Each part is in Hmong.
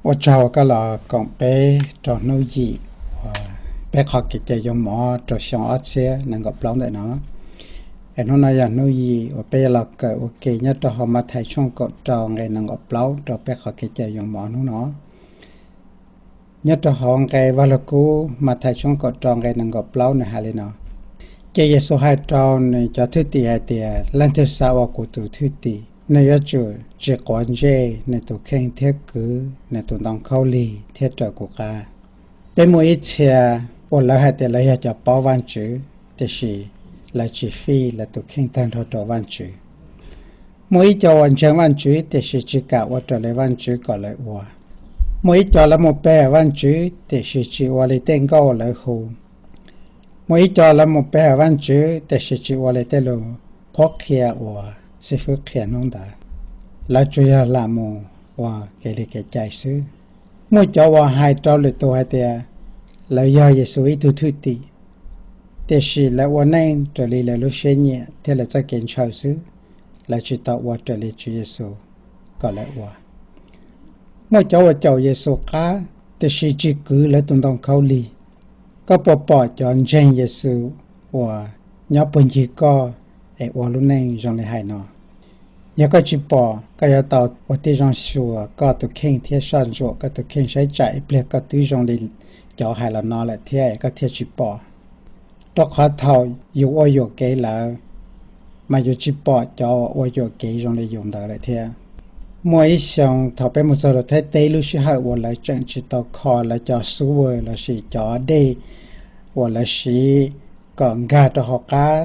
Ua tsaug uas koj los koom peb rau hnub yim uas peb qhov kev cai yoo mov rau xyoo ob txhiab nees nkaum plaub ntawm no. Es hnub no yog hnub yim uas peb yuav los kawm ua ke nyob rau hauv Mathais tshooj kaum rau nqe nees nkaum plaub rau peb qhov kev cai yoo mov hnub no. Nyob rau hauv nqe Vaj Lug Kub Mathais tshooj kaum rau nqe nees nkaum plaub nws hais li no: Ces Yexus hais rau nws cov thwj tim hais tias, Leej twg xav ua kuv tus thwj tim, nws yuav tsum tsis quav ntsej nws tus kheej thiab kwv nws tus ntoo khaub lig thiab raws kuv qab. Peb muaj ib txhia uas lawv hais tias lawv yog cov paub Vajtswv, tiam sis lawv tsis fij lawv tus kheej tag nrho rau Vajtswv. Muaj ib co uas ntseeg Vajtswv tiam sis tsis kam ua raws li Vajtswv kom lawv ua. Muaj ib co lawv mus pe hawm Vajtswv tiam sis tsis ua li tej nkauj lawv hu. Muaj ib co lawv mus pe hawm Vajtswv tiam sis tsis ua li tej lus qhuab qhia uas xib fwb qhia hnub ntawd. Lawv tsuas yog lam mus ua kev li kev cai xwb. Muaj cov uas hais rau lwm tus hais tias lawv yog Yexus ib tug thwj tim, tiam sis lawv ua neej raws li lawv lub siab nyiam thiab lawv txoj kev ntshaw xwb, lawv tsis tau ua raws li Tswv Yexus kom lawv ua. Muaj cov uas caum Yexus qab tiam sis tsis kwv lawv tus ntoo khaub lig. Koj puas pom cov ntseeg Yexus uas nyob puag ncig koj es ua lub neej zoo li hais no? Yog koj tsis pom, koj yuav tau ua tib zoo xyuas koj tus kheej thiab soj ntsuam koj tus kheej saib tsam ib pliag koj twb zoo li cov hais los no lawm thiab koj thiaj tsis pom. Rau qhov thaum yus ua yuam kev lawm, mas yus tsis pom cov uas ua yuam kev zoo li yus ntawd lawm thiab. Muaj ib xyoo thaum peb mus txog rau Thaib teb lub sij hawm uas lawv tseem tsis tau kho lawv cov sewer lossis cov dej uas lawv siv kom nkag rau hauv qab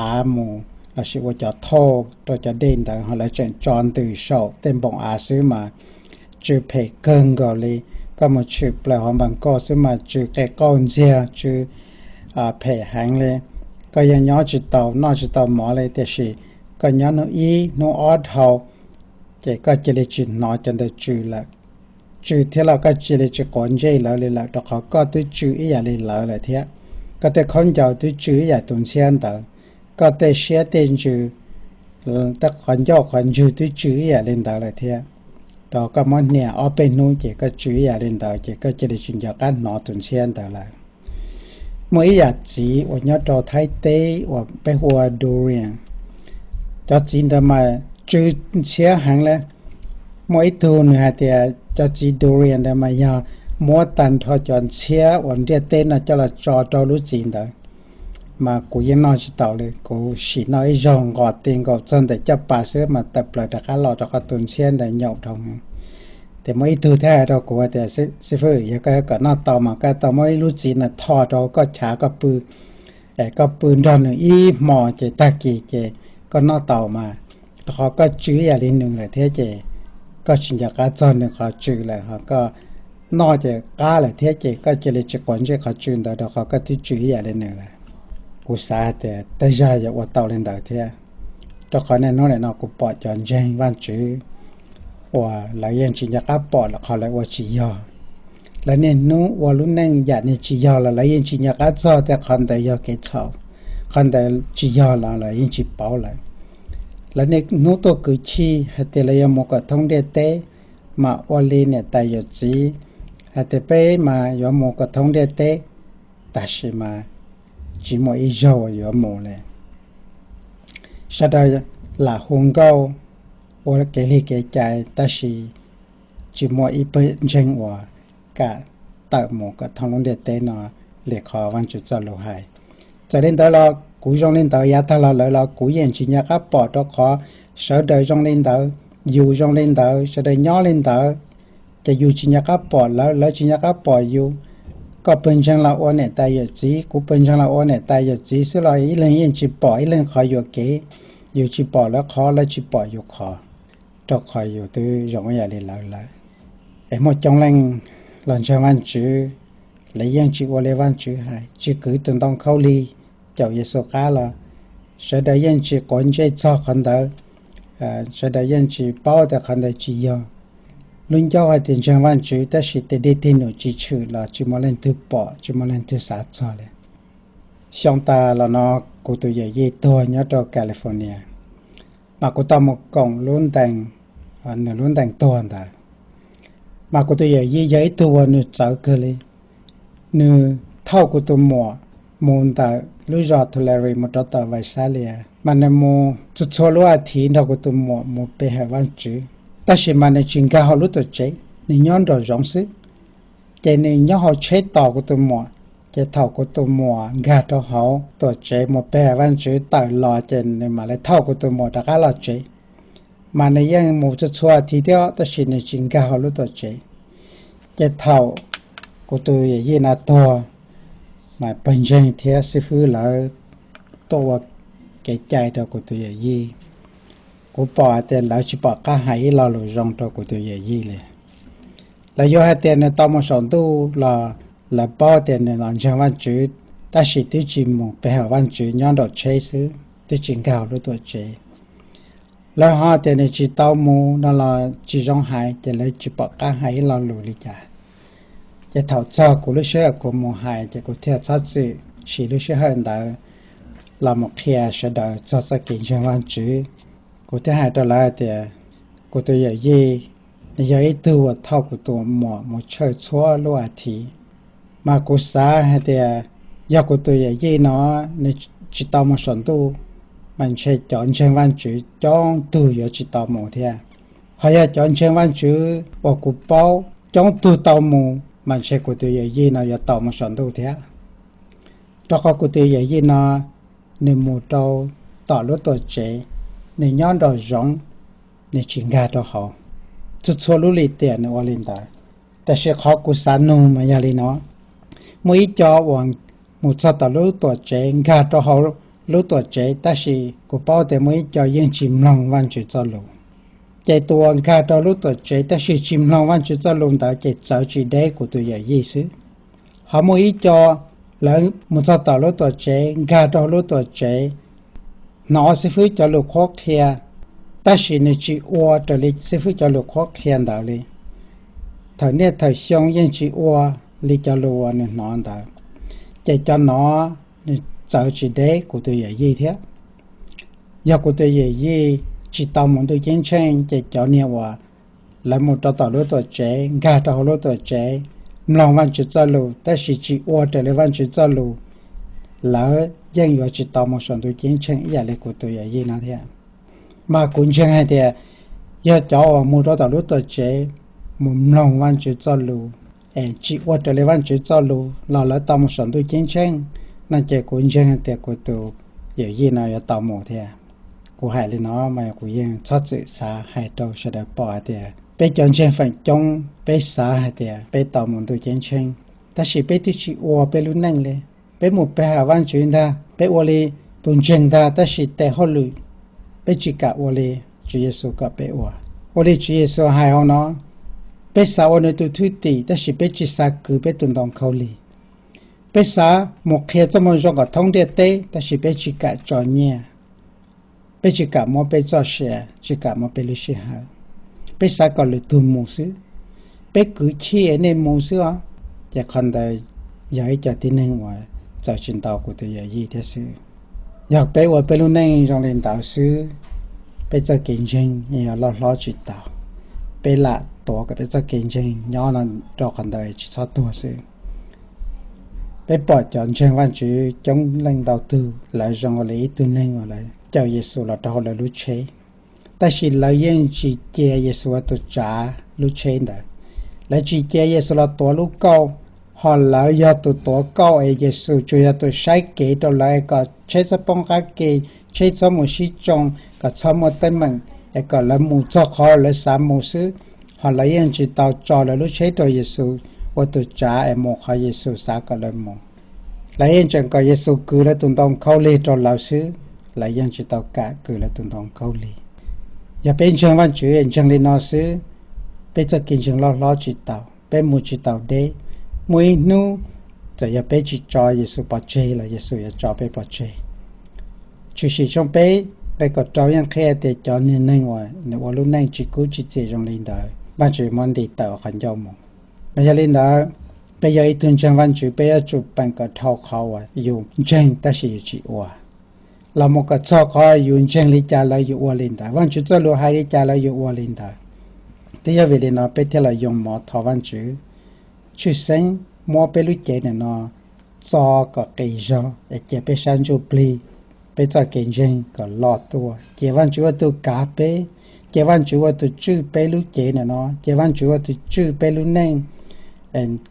av mus lossis ua cov thauj rau cov dej ntawd ho lawv tseem tso ntws saum tej npoo av xwb mas tsw phem kawg nkaus li. Koj mus tshwm plaws hauv npas nkoj xwb mas tsw qe qauj ntxiag, tsw phem heev li. Koj yeej nyob tsis tau noj tsis tau mov li, tiam sis koj nyob hnub ib hnub ob dhau ces koj cia li tsis hnov cov ntawd tsw lawm. Tsw thiab los koj cia li tsis quav ntsej lawv li lawm, rau qhov koj twb tsw ib yam li lawv lawm thiab. Koj tej khaub ncaws twb tsw ib yam tus ntxhiab ntawd. Koj tej siab tej ntsws, tej qhov ncauj qhov ntswg twb tsw ib yam li ntawd lawm thiab. Rau koj muab hnia ob peb hnub ces koj tsw ib yam li ntawd ces koj cia li tsis nco qab hnov tus ntxhiab ntawd lawm. Muaj ib yam txiv uas nyob rau Thaib teb uas peb hu ua durian. Cov txiv ntawd mas tsw ntxhiab heev li. Muaj ib tug nws hais tias cov txiv durian ntawd mas yog muab tag nrho cov ntxhiab uas ntiaj teb no coj los tso rau lub txiv ntawd, mas kuv yeej noj tsis taus li. Kuv sim noj ib zaug nqos ti nkaus txog ntawm caj pas xwb mas tawm plaws rov qab los rau qhov tus ntxhiab ntawd nyaum dhau. Ces muaj ib tug thiaj hais rau kuv tias, Xib fwb, yog koj yuav kom noj tau mas koj tau muab ib lub txiv no tho rau koj chav koj pw, es koj pw nrog nws ib hmos ces tag kis ces koj noj tau mas, rau qhov koj tsw ib yam li nws lawm thiab ces koj tsis nco qab txog nws qhov tsw lawm, ho koj noj ces qab lawm thiab ces koj cia li tsis quav ntsej qhov tsw ntawd rau qhov koj twb tsw ib yam li nws lawm. Kuv xav hais tias tej zag yuav ua tau li ntawd thiab, rau qhov niaj hnub nim no kuv pom cov ntseeg Vajtswv uas lawv yeej tsis nco qab pom qhov lawv ua tsis yog. Lawv niaj hnub ua lub neej yam niag tsis yog los lawv yeej tsis nco qab txog tias qhov ntawd yog kev txhaum, qhov ntawd tsis yog los lawv yeej tsis paub lawm. Lawv niaj hnub tuaj kwv chij hais tias lawv yuav mus kom thoob ntiaj teb, mas ua li niam tais yawm txiv hais tias peb mas yuav mus kom thoob ntiaj teb, tab sis mas tsis muaj ib zaug yuav mus li. Sawv daws lam hu nkauj ua kev li kev cai, tab sis tsis muaj ib pawg ntseeg uas kam tawm mus kom thoob lub ntiaj teb no li qhov Vajtswv txoj lus hais. Txawm li ntawd los kuv zoo li ntawd yav tag los lawm los kuv yeej tsis nco qab pom, rau qhov sawv daws zoo li ntawd, yus zoo li ntawd, sawv daws nyob li ntawd, ces yus tsis nco qab pom lawv, lawv tsis nco qab pom yus. Koj pawg ntseeg los ua niam tais yawm txiv, kuv pawg ntseeg los ua niam tais yawm txiv xwb los ib leeg yeej tsis pom ib leeg qhov yuam kev. Yus tsis pom lawv qhov, lawv tsis pom yus qhov, rau qhov yus twb zoo ib yam li lawv lawm. Es muaj coob leej los ntseeg Vajtswv, lawv yeej tsis ua li Vajtswv hais, tsis kwv tus ntoo khaub lig caum Yexus qab los sawv daws yeej tsis quav ntsej txog qhov ntawd, sawv daws yeej tsis paub tias qhov ntawd tsis yog. Lub ncauj hais tias ntseeg Vajtswv, tab sis tes dej tig num tsis tshwm los tsis muaj leej twg pom, tsis muaj leej twg xav txog li. Xyoo tas los no kuv tus yawm yij tuag nyob rau California, mas kuv tau mus koom lub ntees, nws lub ntees tuag ntawd. Mas kuv tus yawm yij yog ib tug uas nws txawv kawg li. Nws thauj kuv tus muam mus ntawm lub zos Tulare mus rau tom Visalia, mas nws mus txhua txhua lub as thiv nrog kuv tus muam mus pe hawm Vajtswv, tab sis mas nws tsis nkag hauv lub tuam tsev, nws nyob nraum zoov xwb. Ces nws nyob hauv tsheb tos kuv tus muam, ces thaum kuv tus muam nkag rau hauv tuam tsev mus pe hawm Vajtswv tawm los ces nws mam li thauj kuv tus muam rov qab los tsev. Mas nws yeej mus txhua txhua thiv thiab tab sis nws tsis nkag hauv lub tuam tsev. Ces thaum kuv tus yawm yij no tuag, mas pawg ntseeg thiab xib fwb lawv tuaj ua kev cai rau kuv tus yawm yij. Kuv pom hais tias lawv tsis pom qab hais ib lo lus zoo rau kuv tus yawm yij li. Lawv yuav hais tias nws tau mus saum ntuj los lawv paub tias nws los ntseeg Vajtswv, tab sis twb tsis mus pe hawm Vajtswv, nyob nraum tsheb xwb, twb tsis nkag hauv lub tuam tsev. Lawv ho tias nws tsis tau mus no los tsis zoo hais, ces lawv tsis pom qab hais ib lo lus li cas. Ces thaum txog kuv lub sij hawm kuv mus hais, ces kuv thiaj txhob txwm siv lub sij hawm ntawd los mus qhia sawv daws txog txoj kev ntseeg Vajtswv. Kuv thiaj hais rau lawv hais tias kuv tus yawm yij nws yog ib tug uas thauj kuv tus muam mus church txhua lub as thiv. Mas kuv xav hais tias yog kuv tus yawm yij no nws tsis tau mus saum ntuj, mas ntshe cov ntseeg Vajtswv coob tug yuav tsis tau mus thiab. Ho yog cov ntseeg Vajtswv uas kuv paub coob tug tau mus, mas ntshe kuv tus yawm yij no yuav tau mus saum ntuj thiab. Rau qhov kuv tus yawm yij no nws mus rau tom lub tuam tsev, nws nyob nraum zoov, nws tsis nkag rau hauv. Txhua txhua lub lim tiam nws ua li ntawd. Tab sis qhov kuv xav nug mas yog li no, muaj ib co uas mus txog tom lub tuam tsev, nkag rau hauv lub tuam tsev, tab sis kuv paub tias muaj ib co yeej tsis mloog Vajtswv txoj lus. Ces tus uas nkag rau lub tuam tsev tab sis tsis mloog Vajtswv txoj lus ntawd ces txawv tsis deb kuv tus yawm yij xwb. Ho muaj ib co lawv mus txog tom lub tuam tsev, nkag rau lub tuam tsev, hnov xib fwb cov lus qhuab qhia, tab sis nws tsis ua raws li xib fwb cov lus qhuab qhia ntawd li. Thaum niaj thaum xyoo yeej tsis ua li cov lus uas nws hnov ntawd, ces cov no nws txawv tsis deb kuv tus yawm yij thiab. Yog kuv tus yawm yij tsis tau mus ntuj ceeb tsheej, ces cov niag uas lawv mus rau tom lub tuam tsev, nkag rau hauv lub tuam tsev, mloog Vajtswv txoj lus tab sis tsis ua raws li Vajtswv txoj lus, lawv yeej yuav tsis tau mus saum ntuj ceeb tsheej ib yam li kuv tus yawm yij no thiab. Mas kuv ntseeg hais tias yog cov uas mus rau tom lub tuam tsev, mus mloog Vajtswv txoj lus, es tsis ua raws li Vajtswv txoj lus los lawv tau mus saum ntuj ceeb tsheej no ces kuv ntseeg hais tias kuv tus yawm yij no yuav tau mus thiab. Kuv hais li no mas kuv yeej txhob txwm xav hais rau sawv daws pom hais tias peb cov ntseeg feem coob peb xav hais tias peb tau mus ntuj ceeb tsheej, tab sis peb twb tsis ua peb lub neej li. Peb mus pe hawm Vajtswv ntag, peb ua li tus ntseeg ntag, tab sis tes hauj lwm peb tsis kam ua li Tswv Yexus kom peb ua. Ua li Tswv Yexus hais hauv no, peb xav ua nws tus thwj tim tab sis peb tsis xav kwv peb tus ntoo khaub lig. Peb xav mus qhia txoj moo zoo kom thoob ntiaj teb tab sis peb tsis kam tso nyiaj. Peb tsis kam muab peb txoj sia, tsis kam muab peb lub sij hawm. Peb xav kom lwm tus mus xwb. Peb kwv chij es nej mus xwb os. Ces qhov ntawd yog ib co tib neeg uas txawv tsis ntau kuv tus yawm yij thiab xwb. Yog peb ua peb lub neej zoo li ntawd xwb, peb txoj kev ntseeg yog loj hlob tsis tau. Peb lam tuav kom peb txoj kev ntseeg nyob no rau qhov ntawd tsis txhob tuag xwb. Peb pom cov ntseeg Vajtswv coob leej ntau tug, lawv zoo li ib tug neeg uas lawv caw Yexus los rau hauv lawv lub tsheb, tab sis lawv yeej tsis cia Yexus ua tus tsav lub tsheb ntawd. Lawv tsis cia Yexus los tuav lub kauj, ho lawv yog tus tuav kauj es Yexus tsuas yog tus saib kev rau lawv es kom tsheb txhob poob qab ke, tsheb txhob mus sib tsoo, kom txhob muaj teeb meem, es kom lawv mus txog qhov lawv xav mus xwb. Ho lawv yeej tsis tau tso lawv lub tsheb rau Yexus ua tus tsav es mus qhov Yexus xav kom lawv mus. Lawv yeej tseem kom Yexus kwv lawv tus ntoo khaub lig rau lawv xwb, lawv yeej tsis tau kam kwv lawv tus ntoo khaub lig. Yog peb ntseeg Vajtswv ntseeg li no xwb, peb txoj kev ntseeg loj hlob tsis tau, peb mus tsis tau deb. Muaj ib hnub, txawm yog peb tsis tso Yexus pov tseg los Yexus yuav tso peb pov tseg. Tshwm sim tshooj peb nqe kaum rau yeej qhia tias cov niag neeg uas nws ua lub neej tsis kub tsis txi zoo li ntawd, Vajtswv muab nti tawm qhov ncauj mus. Mas yog li ntawd, peb yog ib tug ntseeg Vajtswv, peb yuav tsum peem kom dhau qhov uas yus ntseeg tab sis yus tsis ua, los mus kom txog qhov yus ntseeg li cas lawv yuav ua li ntawd, Vajtswv txoj lus hais li cas lawv yuav ua li ntawd. Twb yog vim li no peb thiaj los yoo mov thov Vajtswv tshwj xeeb muab peb lub cev ntawm no txo kom qis zog es cia peb sab ntsuj plig, peb txoj kev ntseeg kom loj tuaj. Cia Vajtswv ua tus kav peb, cia Vajtswv ua tus tswj peb lub cev ntawm no, cia Vajtswv ua tus tswj peb lub neej,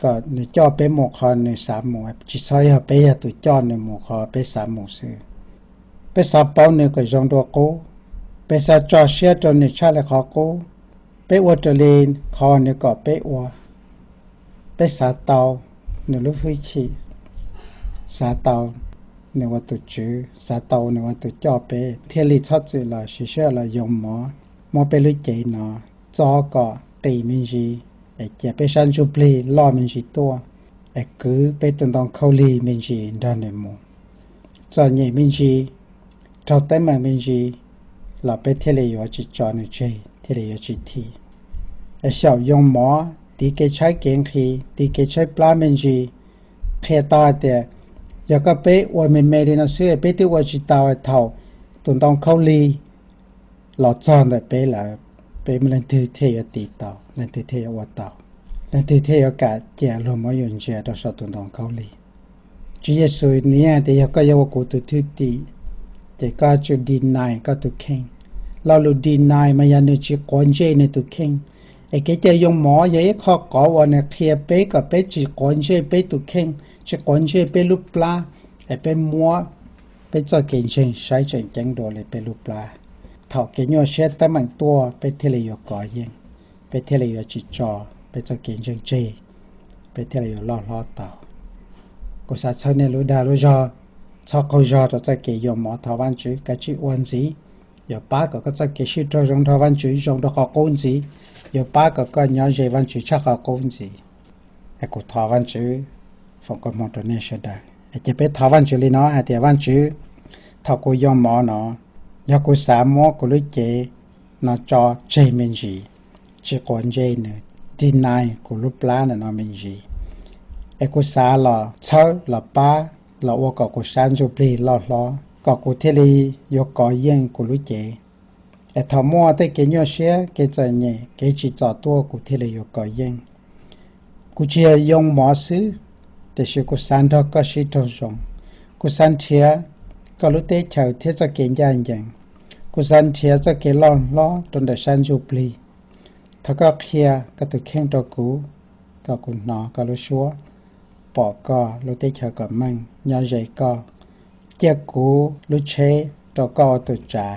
kom nws coj peb mus qhov nws xav mus, tsis txhob yog peb yog tus coj nws mus qhov peb xav mus xwb. Peb xav paub nws kom zoo dua qub, peb xav tso siab rau nws tshaj li qhov qub, peb ua raws li qhov nws kom peb ua. Peb xav tau nws lub hwj chim, xav tau nws ua tus Tswv, xav tau nws ua tus coj peb, thiaj li txhob txwm los siv sij hawm los yoo mov, muab peb lub cev no txo kom qis me ntsis, es cia peb sab ntsuj plig loj me ntsis tuaj, es kwv peb tus ntoo khaub lig me ntsis nrog nws mus. Txom nyem me ntsis, raug teeb meem me ntsis, los peb thiaj li yuav tsis tso nws tseg, thiaj li yuav tsis thim. Es xyaum yoo mov, tiv kev tshaib kev nqhis, tiv kev tshaib plab me ntsis, qhia tau hais tias yog koj peb ua me me li no xwb es peb twb ua tsis tau, thaum tus ntoo khaub lig los txog ntawm peb lawm, peb leej twg thiaj yuav tiv tau, leej twg thiaj yuav ua tau, leej twg thiaj yuav kam cia luag muab yus ntsia rau saum tus ntoo khaub lig. Tswv Yexus nws yeej hais tias yog koj yuav ua kuv tus thwj tim, ces koj tsum deny koj tus kheej. Lo lus deny mas yog nws tsis quav ntsej nws tus kheej. Es kev cai yoo mov yog ib qho qauv uas nws qhia peb kom peb tsis quav ntsej peb tus kheej, tsis quav ntsej peb lub plab, es peb muab peb txoj kev ntseeg saib tseem ceeb dua li peb lub plab. Thaum kev nyuaj siab teeb meem tuaj peb thiaj li yuav kov yeej, peb thiaj li yuav tsis tso peb txoj kev ntseeg tseg, peb thiaj li yuav loj hlob tau. Kuv xav txhawb nej lub dag lub zog, txhob qaug zog rau txoj kev yoo mov thov Vajtswv, kav tsij ua ntxiv. Yuav pab kom koj txoj kev sib raug zoo nrog Vajtswv zoo rau qhov qub ntxiv, yuav pab kom koj nyob ze Vajtswv tshaj qhov qub ntxiv. Es kuv thov Vajtswv foom koob hmoov rau nej sawv daws. Ces peb thov Vajtswv li no hais tias, Vajtswv, thaum kuv yoo mov no, yog kuv xav muab kuv lub cev no tso tseg me ntsis, tsis quav ntsej nws, deny kuv lub plab ntawm no me ntsis, es kuv xav los txhawb los pab los ua kom kuv sab ntsuj plig loj hlob kom kuv thiaj li yuav kov yeej kuv lub cev. Es thaum muaj tej kev nyuaj siab, kev txom nyem, kev tsim txom tuaj kuv thiaj li yuav kov yeej. Kuv tsis yog yoo mov xwb, tiam sis kuv xav nrog koj sib raug zoo. Kuv xav nrhiav koj lub teb chaws thiab txoj kev ncaj ncees. Kuv xav nrhiav txoj kev loj hlob rau ntawm sab ntsuj plig. Thov koj qhia koj tus kheej rau kuv, kom kuv hnov koj lub suab, pom koj lub teb chaws kom meej, nyob ze koj. Cia kuv lub tsheb rau koj ua tus tsav.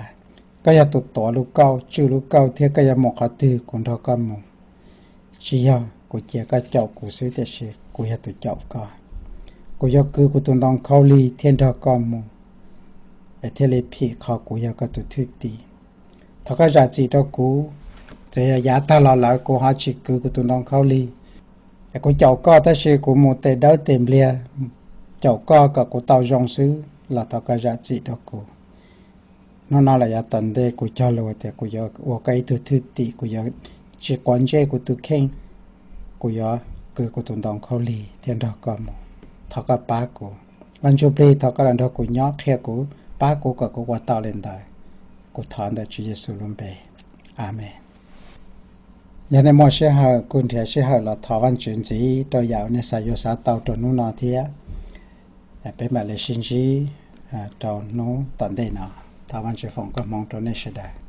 Koj yog tus tuav lub kauj, tswj lub kauj, thiab koj yuav mus qhov twg kuv nrog koj mus. Tsis yog kuv cia koj caum kuv xwb, tiam sis kuv yog tus caum koj. Kuv yuav kwv kuv tus ntoo khaub lig thiab nrog koj mus, es thiaj li phim qhov kuv yog koj tus thwj tim. Thov koj zam txim rau kuv, txawm yog yav tag los lawm kuv ho tsis kwv kuv tus ntoo khaub lig. Es kuv caum koj tab sis kuv mus tes dawb tes npliag caum koj kom kuv tau zoo xwb los thov koj zam txim rau kuv. Hnub no los yav tom ntej kuv cog lus tias kuv yuav ua koj ib tug thwj tim, kuv yuav tsis quav ntsej kuv tus kheej, kuv yuav kwv kuv tus ntoo khaub lig thiab nrog koj mus. Thov koj pab kuv. Vaj Ntsuj Plig, thov koj los nrog kuv nyob, qhia kuv, pab kuv kom kuv ua tau li ntawd. Kuv thov ntawm Tswv Yexus lub npe, Amees. Yog nej muaj sij hawm kuj nrhiav sij hawm los thov Vaj Tswv ntxiv rau yam uas nej xav yuav xav tau rau hnub no thiab. Peb mam li sib ntsib rau hnub tom ntej no. Thov Vaj Tswv foom koob hmoov rau nej sawv daws.